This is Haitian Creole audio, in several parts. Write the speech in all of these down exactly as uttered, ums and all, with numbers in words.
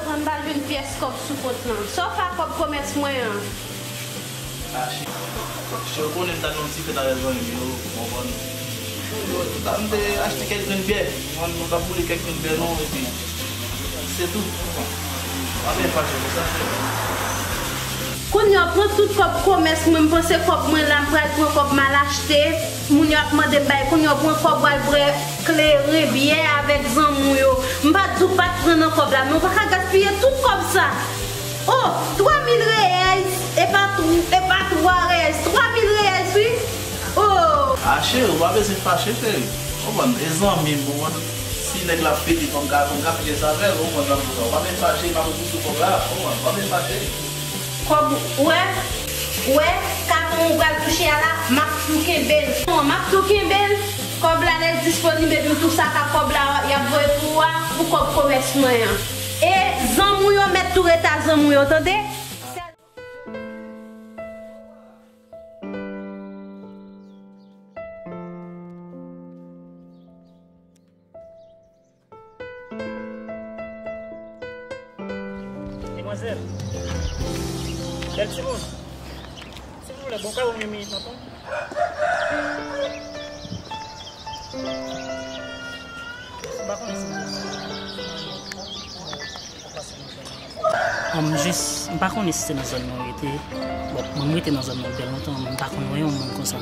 Ann ba l youn pyès kòb sou kont lan. Sa w fè ak kòb komès mwen an? Ah, cheri, cheri, ou konnen m t al nan yon ti fèt avèk zanmi m yo, ou konprann? M t al, m te achte kèk grenn byè, ou konprann, nou t ap boule kèk grenn byè nou, epi se tou. Pa byen fache pou sa, cheri. Kounye a, pran tout kòb komès mwen, m panse kòb mwen la, m pral pran kòb m al achte. Moun yo ap mande m bay, kounye a w pran kòb w al bwè kleren, byè avèk zanmi w yo. M pa t di w pa t pran nan kòb la, men w pa ka gaspiye tout kòb sa. Oh, twa mil reyèl, e pa tw-, e pa twa reyèl, twa mil reyèl, wi. Oh. Ah, cheri, ou pa bezwen fache, cheri. Ou konprann, e zanmi m, ou konprann. Si nèg la ap pete, fò m ka, fò m ka fè jès avè l, ou konprann, zanmi m, ou pa bezwen fache, m ap repousse kòb la, ou konprann, ou pa bezwen fache. Kòb, ou wè, ou wè, katon ou pral touche a la, m ap tou kenbe l. Non, m ap tou kenbe l. Kòb la lè l disponib epi tou sa ka kòb la y ap voye pou ou a, pou kòb komès mwen an. E zanmi w yo mèt tou ret a zanmi w yo, tande? Demwazèl, bèl timoun, silvouplè, bon, ka ban m yon minit, non, tonton? M pa konnen si An, m jis, m pa konnen si se nan zòn nan w rete. Bon, mwen, m rete nan zòn nan byen lontan, men m pa konn wè yon moun konsa.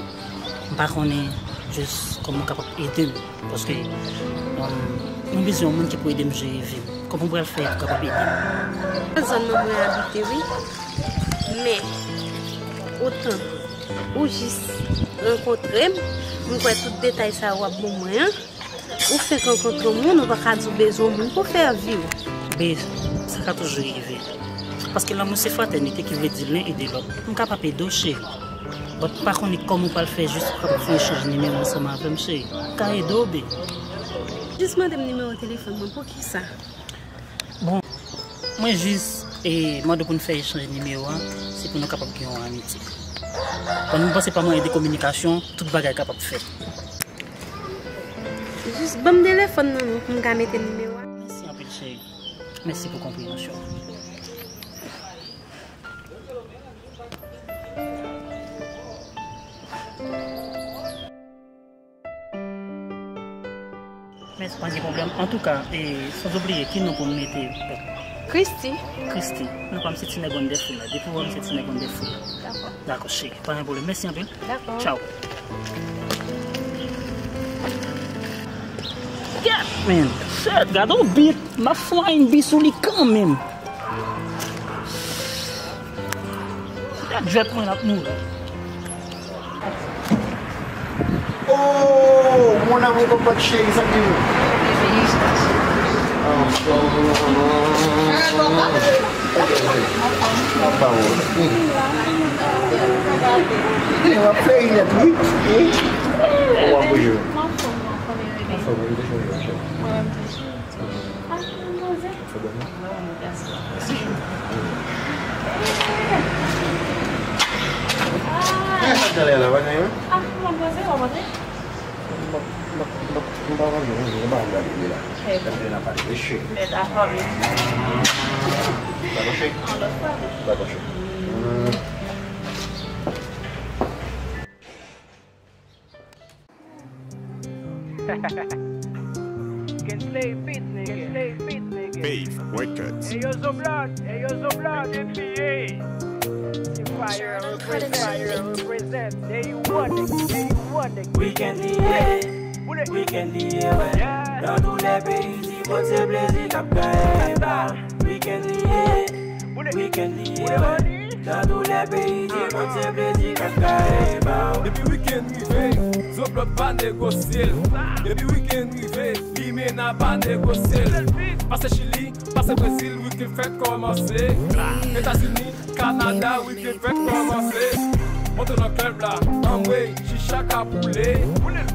M pa konnen jis kòman w kapab ede m, paske, um, mwen bezwen yon moun ki pou ede m jere vi m. Kòman w pral fè pou w kapab ede m? Nan zòn nan mwen abite, wi. Men, otan ou jis rankontre m, m kwè tout detay sa yo w ap ban mwen an. Ou fenk rankontre yon moun, ou pa ka di w bezwen yon moun pou fè vi w. Be, sa ka toujou rive. Paske lanmou se fratènite ki vle di len ede lòt. M kapab ede w, cheri. But m pa konnen kòman w pral fè jis pou w kapab fè echanj nimewo ansanm avè m, cheri. M ka ede w, be. Jis mande m nimewo telefòn mwen, poukisa? Bon, mwen jis, e, mande w pou n fè echanj nimewo a, se pou nou kapab gen yon amitye. Pandan m panse pa mwayen de kominikasyon, tout bagay kapab fèt. Jis ban m telefòn nan non pou m ka mete nimewo a. Mèsi anpil, cheri. Mèsi pou konpreyansyon w. Mèsi, pa gen pwoblèm. Antouka, e, sanzobliye, ki non pou m mete? Christy. Christy. Non, pa m se ti nèg Wonderful la. Depi w wè m se ti nèg Wonderful la. Dakò. Dakò, cheri. Pa gen pwoblèm. Mèsi anpil. Dakò. Tchao. Gad, man. Shit, gad yon beat. M ap fè yon beat sou li kanmenm. Gad jwèt mwen ap mouri. Oh, mon amour, papa chéri, sa ki nou? Anfòm. Anfòm. Wi, w ap fè inèt, wi. Kòman w ap bouje? Anfòm, wi, te chanje, chanje. Ah, manmzèl. Sa bon, non? Mwen, mwen, mèsi. Mèsi. Ah. Sa k genyen la, pa gen anyen? Ah, manmzèl, w ap antre? M ap, m ap, m ap, m pa antre, non, m pa gade li la. Mèt. Gade la, pa de cheri. Mèt, a fòme. Dakò, cheri. An lòt fwa. Dakò, cheri. Hmm. Can slay beat, nigga. Can slay beat, nigga. Faith Records. Hey, yo, Zoblòd. Hey, yo, Zoblòd. N B A. Fire represent. Fire represent. Day one, nigga. Day one, nigga. Weekend D A. Weekend D A, wè. Yeah. Nan tou lè peyi di mond se plezi k ap gaye ba. Weekend D A. Weekend D A, wè. Nan tou lè peyi di mond se plezi k ap gaye ba. Depi weekend rive, Zoblòd pa negosye l. Depi weekend rive, Limena pa negosye l. Pase Chili, pase Brezil, weekend fèk kòmanse. Etazini, Kanada, weekend fèk kòmanse. Monte nan klèb la, anmwey, chicha ka boule.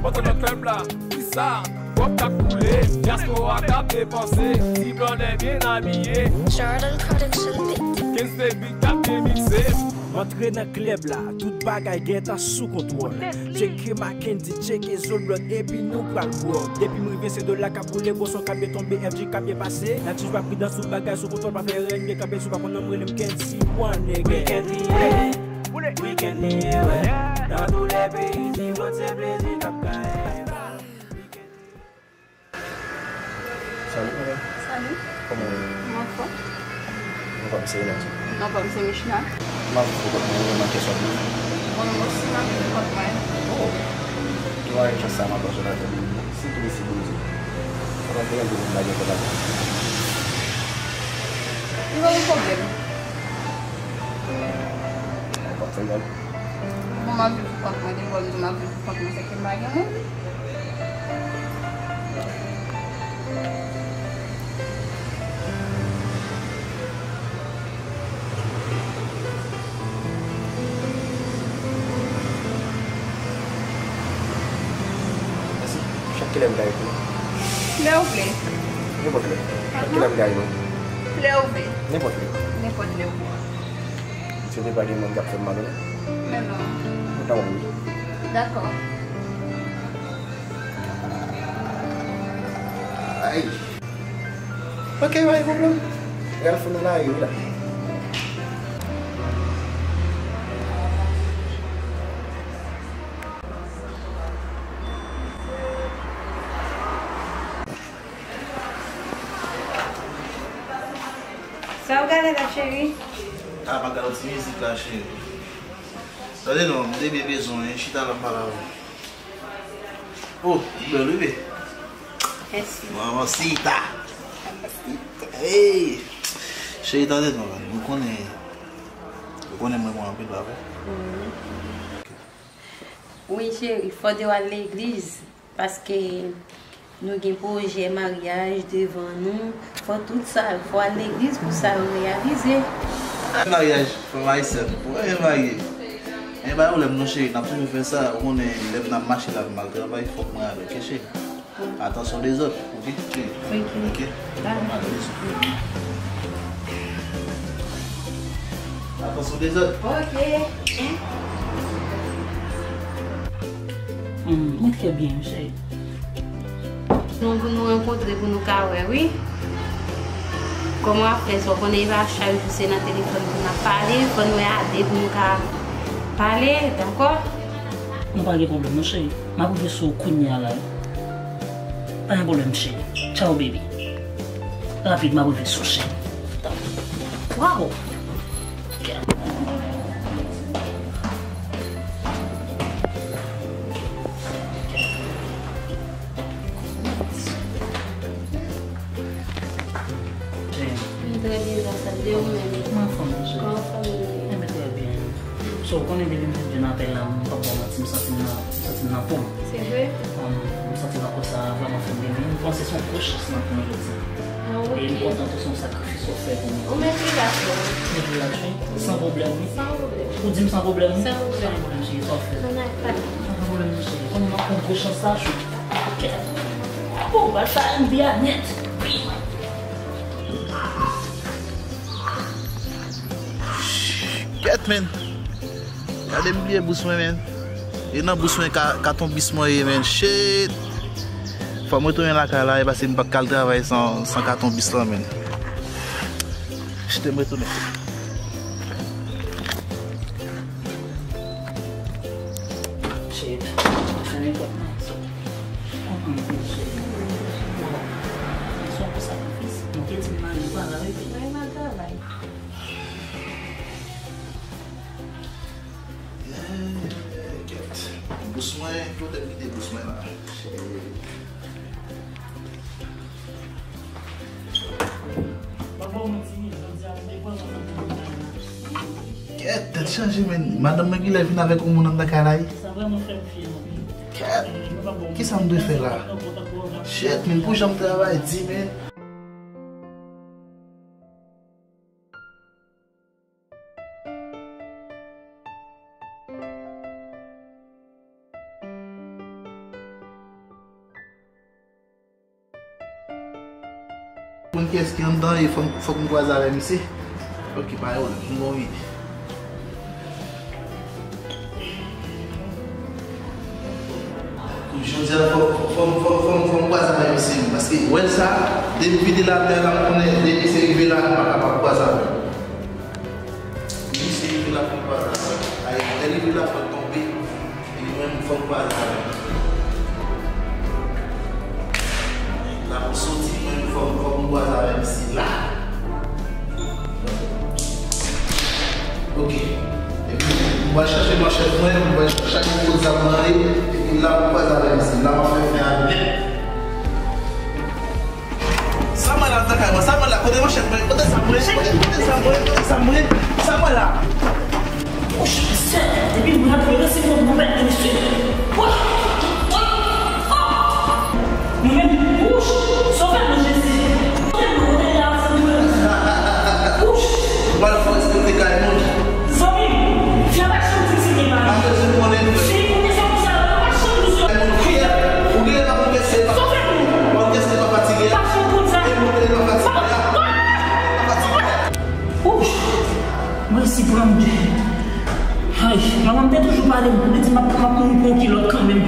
Monte nan klèb la, kisa? Kòb k ap koule, dyaspora k ap depanse, ti blòdè byen abiye. Jordan Production Beat. Kenz Baby k ap byen mikse. M antre nan klèb la, tout bagay gentan sou kontwòl. Tcheke Mackendy, tcheke Zol Blòd, epi nou pral wòl. Depi m rive, se dola k ap boule, bon son k ap byen tonbe, F G k ap byen pase. N ap toujou pa pridan, tout bagay sou kontwòl, pa fè rèn, byen kanpe, si w pa konn non m, rele m Kendy, one again. Weekend li ye, weekend li ye, wè. Dans tous les pays du monde, se plezi k ap gaye. Salut, madame. Salut. Comment allez-vous? Mwen anfòm. Anfòm, se Renato. Non, pa m se Michna. Mwen anfòm, mwen anfòm, mwen anfòm. Mwen osi, mwen anfòm, mwen. Oh. Ki mari chans sa, mwen anfòm, Renato. Si tou isi bouzou. Sa pa pwoblèm pou mwen lage kòb la. Li pa gen pwoblèm. Anfòm, se Renato. Bon, m ap viv pou kont mwen, depi w di m ap viv pou kont mwen, se ke m pa gen moun. Mèsi. Chak kilè m ka rive? Lè w vle. Nenpòt lè. Chak kilè m ka rive? Lè w vle. Nenpòt lè. Nenpòt lè w vle. Misye te pa gen moun k ap fè m mal, non? Men non. Mwen ta wè wi. Dakò. Ay. Ok, pa gen pwoblèm. Ralph nan lari wi la. Sa w gade la, cheri? A, m ap gade yon ti mizik la, cheri. Tande non, m te byen bezwen, chita la m pale avè w. Oh, ou bèl wi, be. Mèsi. Mamacita. Mamacita. Hey! Cheri, tande non, ou konnen, ou konnen mwen renmen anpil, pa vre? Wi, cheri, fò w te al legliz, paske nou gen pwojè maryaj devan nou. Fò tout sa, fò al legliz pou sa yo reyalize. Maryaj, fanm ayisyèn, pou mwen marye. Men pa pwoblèm non, cheri, n ap toujou fè sa. Ou konnen, lè m ap mache la, m al travay, fòk mwen ale, ok, cheri? Atansyon de zòt, ok? Ok. Ok. Bye. Atansyon de zòt. Ok. Hmm, mwen trè byen, cheri. Nou, pou nou rankontre, pou nou ka wè, wi. Kòman w ap fè sa? Ou konnen e pa chak jou se nan telefòn pou n ap pale, fò nou wè a de pou nou ka pale, dakò? Nou pa gen pwoblèm non, cheri. M ap rive sou ou kounye a la, wi. Pa gen pwoblèm, cheri. Ciao, baby. Rapid, m ap rive sou ou, cheri. Waw! M trè byen, grasye a Dye, ou menm? Mwen anfòm, cheri. Kòman fanmi yo ye? Mwen trè byen. So, ou konnen depi m fin jwenn apèl la, m p ap ba w manti, m santi m nan, m santi m nan po m. Se vre? Um, m santi rankontre sa a vrèman fè m byen. M panse se yon gwo chans nan pou mwen jodi a. Ah, ok. E m kontan tou, se yon sakrifis ou fè pou mwen. Ou mèt rilaks, non? Mèt rilaks, wi. San pwoblèm, wi. San pwoblèm. Ou di m san pwoblèm, wi? San pwoblèm. San pwoblèm, cheri, sa w fè. Non, non, pa. San pwoblèm, cheri. Konnen m ap pran gwo chans sa, cheri. Ok. Bon, w pral fè R and B a nèt. Kèt, men. Gade m bliye bous mwen, men. E nan bous mwen ka, katon bis mwen ye, men. Shit. Fò m retounen lakay la, e paske m pa t ka al travay san, san katon bis lan, men. Shit, m retounen. Shit. Fè nenpòt nan. Konprann, shit. Bon. Se yon gwo sakrifis. Mwen te di m mari m pa la, wi. Mari m al travay. Eh, kèt. Bous mwen, kote m kite bous mwen la? Kèt, tèt chaje, men. Madanm mwen genlè vin avèk yon moun anndan kay la, wi. Kèt, kisa m dwe fè la? Shit, men, pou jan m travay di, men. Kiyès ki anndan e fòk, fòk m kwaze avè misye. Ok, pa gen pwoblèm, m gon ide. Jodi a, fò, fò, fò, fò, fò, fò m kwaze avè misye, wi, paske wè sa, depi m vide latè la, m konnen, depi misye rive la, m pa kapab kwaze avè l. Depi misye rive la, fò m kwaze avè l. Ay, lè li rive la, fò l tonbe. Epi mwen, fò m kwaze avè l. L ap soti, mwen, fò m, fò m kwaze avè misye la. Ok. Epi, m pral chache manchèt mwen, m pral chache kote zam nan ye, epi la, m kwaze avè misye. La, m ap fè fen avè l. Sa mwen la, nan kay mwen, sa mwen la, kote manchèt mwen, kote zam mwen, kote, kote zam mwen, kote zam mwen, sa mwen la. Wouch, sè, depi mwen rantre nan sipò mwen pèdi mesye. Wouch, wouch, oh! Mwen menm, wouch, sove mwen Jezi. Sove mwen, kote la, sove mwen. Wouch. Ou pral fò respekte kay moun. Zanmi m, fè pa chanm di se gen pa. Pa bezwen konnen. Si li konnen sa konsa, pa chanm di se. Kay moun fiyè, ou gen pa pou kese pa. Sove mwen. Ou kese pa fatige. Pa chanm konsa. E moun pa fatige. Pa fatige. Wouch. Mwen resi pran m de. Ay, manman m te toujou pale m, li di m ap, m ap mouri pou yon kilòt kanmenm.